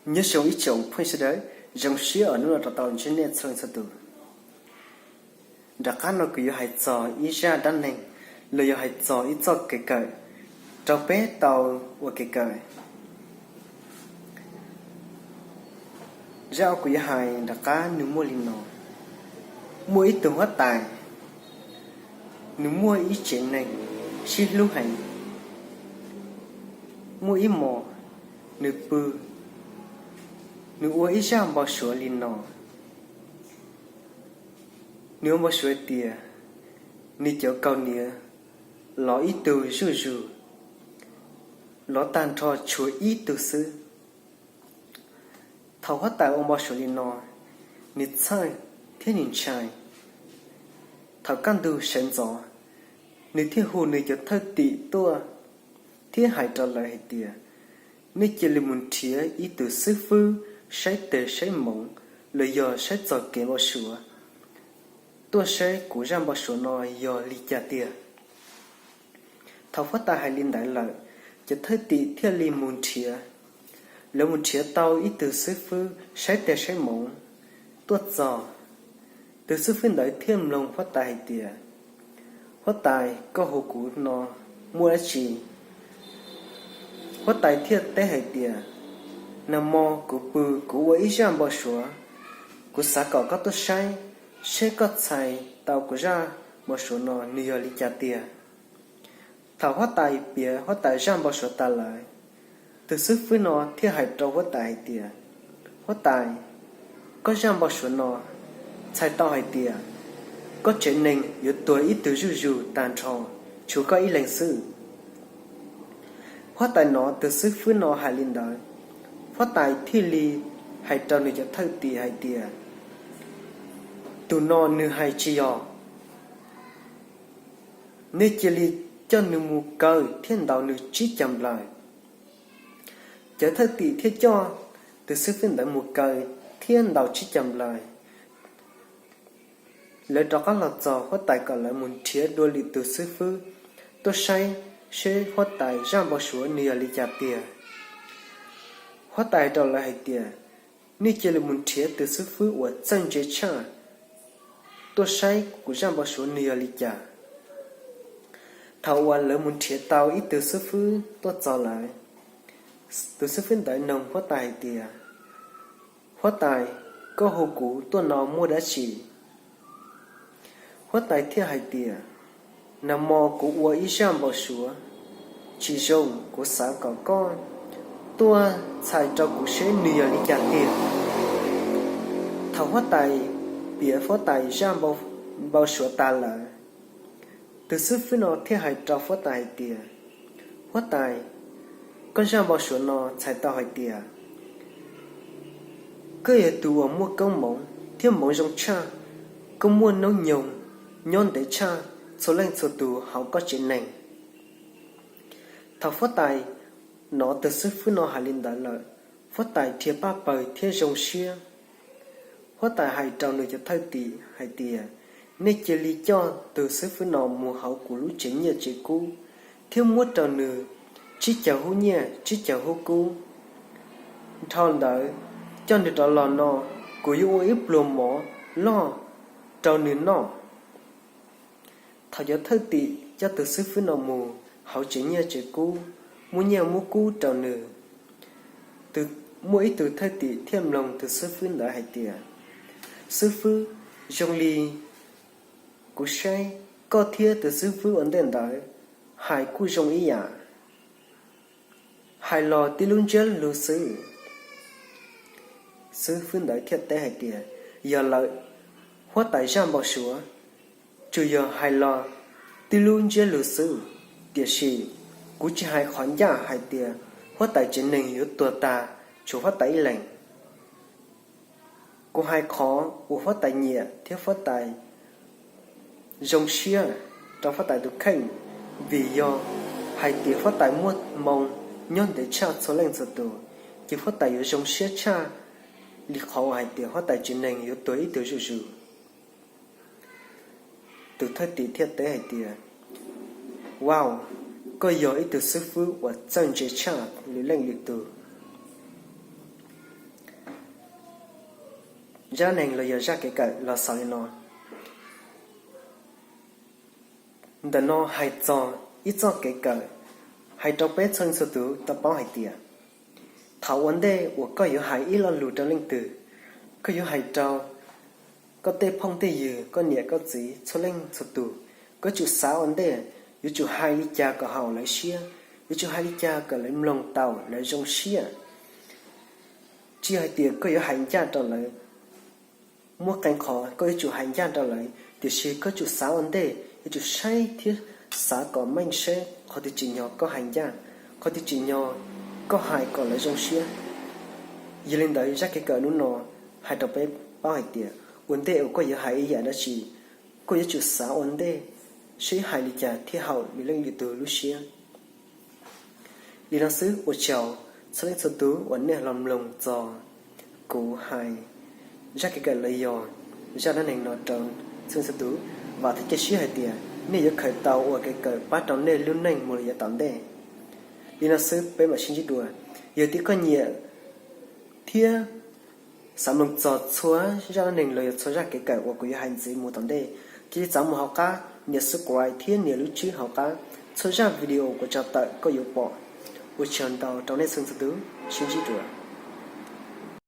Nyob zoo ib tsoom phooj ywg sawv daws, zoo siab uas hnub no rov tau los ntsib nej txhua leej txhua tus. Nram qab no kuv yuav hais txog ib zaj dab neeg, los yog hais txog ib txoj kev kawm rau peb tau ua kev kawm. Zaj uas kuv yuav hais nram qab nws muaj li no: Muaj ib tug huab tais, nws muaj ib tsev neeg sib hlub heev. Muaj ib hmos, nws pw, nws ua ib zaj npau suav li no. Nws ua npau suav tias nws cov kaus hniav lov ib tug zuj zus, lov tag nrho tshuav ib tug xwb. Thaum huab tais ua npau suav li no, nws txhawj thiab nws ntshai. Thaum kaj ntug sawv ntxov, nws thiaj hu nws cov thwj tim tuaj thiab hais rau lawv hais tias, nej cia li mus nrhiav ib tug xib fwb saib tes saib hmoov los yog saib txog kev npau suav tuaj saib kuv zaj npau suav no yog li cas tiag. Thaum huab tais hais li ntawd lawm, cov thwj tim thiaj li mus nrhiav. Lawv mus nrhiav tau ib tug xib fwb saib tes saib hmoov tuaj txog. Tus xib fwb ntawd thiaj mloog huab tais hais tias, huab tais, koj hu kuv no muaj dab tsi? Huab tais thiaj teb hais tias, nag hmo kuv pw, kuv ua ib zaj npau suav. Kuv xav kom koj tuaj saib, seb koj txhais tau kuv zaj npau suav no nws yog li cas tiag. Thaum huab tais piav huab tais zaj npau suav tas lawm, tus xib fwb no thiaj hais rau huab tais hais tias, huab tais, koj zaj npau suav no txhais tau hais tias koj tsev neeg yuav tuag ib tug zuj zus tag nrho, tshuav koj ib leeg xwb. Huab tais hnov tus xib fwb no hais li ntawd, huab tais thiaj li hais rau nws cov thwj tim hais tias, tus no nws hais tsis yog. Nej cia li coj nws mus kaw thiab ntaus nws tsib caug nplaws. Cov thwj tim thiaj coj tus xib fwb ntawd mus kaw thiab ntaus tsib caug nplaws. Lawv rov qab los txog, huab tais kom lawv mus nrhiav dua lwm tus xib fwb tuaj saib seb huab tais zaj npau suav nws yog li cas tiag. Huab tais rau lawv hais tias, nej cia li mus nrhiav tus xib fwb uas txawj ntse tshaj tuaj saib kuv zaj npau suav nws yog li cas. Thaum uas lawv mus nrhiav tau ib tug xib fwb tuaj txog lawm, tus xib fwb ntawd nug huab tais hais tias, huab tais, koj hu kuv tuaj no muaj dab tsi? Huab tais thiaj hais tias, nag hmo kuv ua ib zaj npau suav tsis zoo, kuv xav kom koj tuaj txhais rau kuv seb nws yog li cas tiag. Thaum huab tais piav huab tais zaj npau suav tas lawm, tus xib fwb no thiaj hais rau huab tais hais tias, huab tais, koj zaj npau suav no txhais tau hais tias koj yog tus uas muaj koob hmoov thiab hmoov zoo tshaj, koj muaj hnub nyoog nyob ntev tshaj txhua leej txhua tus hauv koj tsev neeg. Thaum huab tais hnov tus xib fwb no hais li ntawd lawm, huab tais dhia paj paws thiab zoo siab. Huab tais hais rau nws cov thwj tim hais tias, nej cia li coj tus xib fwb no mus hauv kuv lub tsev nyiaj tsev kub thiab muab rau nws tsib caug hub nyiaj tsib caug hub kub. Dhau ntawd, coj nws rov los no, kuv yuav ua ib pluag mov loj rau nws noj. Thaum cov thwj tim coj tus xib fwb no mus hauv tsev nyiaj tsev kub, muab nyiaj muab kub rau nws, muaj ib tug thwj tim thiaj mloog tus xib fwb ntawd hais tias, xib fwb, zoo li kuv saib koj thiab tus xib fwb ua ntej ntawd hais kuj zoo ib yam, hais los tib lub ntsiab lus xwb. Xib fwb ntawd thiaj teb hais tias, yog lawm, huab tais zaj npau suav tsuas yog hais los tib lub ntsiab lus xwb, tiam sis kuv tsis hais qhov ncaj hais tias huab tais tsev neeg yuav tuag tag tshuav huab tais ib leeg. Kuv hais qhov uas huab tais nyiam thiab huab tais zoo siab rau huab tais tus kheej, vim yog hais tias huab tais muaj hmoo nyob ntev tshaj txhua leej txhua tus, ces huab tais yuav zoo siab tshaj li qhov uas hais tias huab tais tsev neeg yuav tuag ib tug zuj zus. Tus thwj tim thiaj teb hais tias, wow, koj yog ib tug xib fwb uas txawj ntse tshaj lwm leej lwm tus. zaj dab neeg los yog zaj kev kawm los xaus li no. Ntawm no hais txog ib txoj kev kawm, hais rau peb txhua leej txhua tus tau paub hais tias, thaum ua ntej uas koj yuav hais ib lo lus rau leej twg, koj yuav hais rau koj tej phooj tej ywg, koj niam koj txiv, txhua leej txhua tus, koj yuav tsum xav ua ntej, yuav tsum hais li cas kom haum lawv siab, yuav tsum hais li cas kom lawv mloog tau, lawv zoo siab. Tsis yog hais tias koj yuav hais ncaj rau lawv, muaj qee qhov koj yuav tsum hais ncaj rau lawv, tiam sis koj yuav tsum xav ua ntej, yuav tsum saib thiab xav kom meej seb qhov twg tsim nyog koj hais ncaj, qhov twg tsim nyog koj hais kom lawv zoo siab. Yog li ntawd zaj kev kawm hnub no hais rau peb paub hais tias ua ntej uas koj yuav hais ib yam dab tsi, koj yuav tsum xav ua ntej, seb hais li cas thiaj haum lwm leej lwm tus lub siab. Li no xwb, ua tsaug txhua leej txhua tus uas nej los mloog txog kuv hais zaj kev kawm los yog zaj dab neeg no rau txhua leej txhua tus. Vam thiab cia siab hais tias nej yuav khaws tau ua kev kawm pab rau nej lub neej mus lawm yav tom ntej. Li no xwb, peb mam sib ntsib dua. Yog tias koj nyiam thiab xav mloog txog txhua zaj dab neeg los yog txhua zaj kev kawm uas kuv yuav hais ntxiv mus tom ntej, cia li txav mus hauv qab nias subscribe thiab nias lub tswb hauv qab, txhua zaj video kuv tso tawm koj yuav pom. Ua tsaug ntau rau nej txhua leej txhua tus, sib ntsib dua.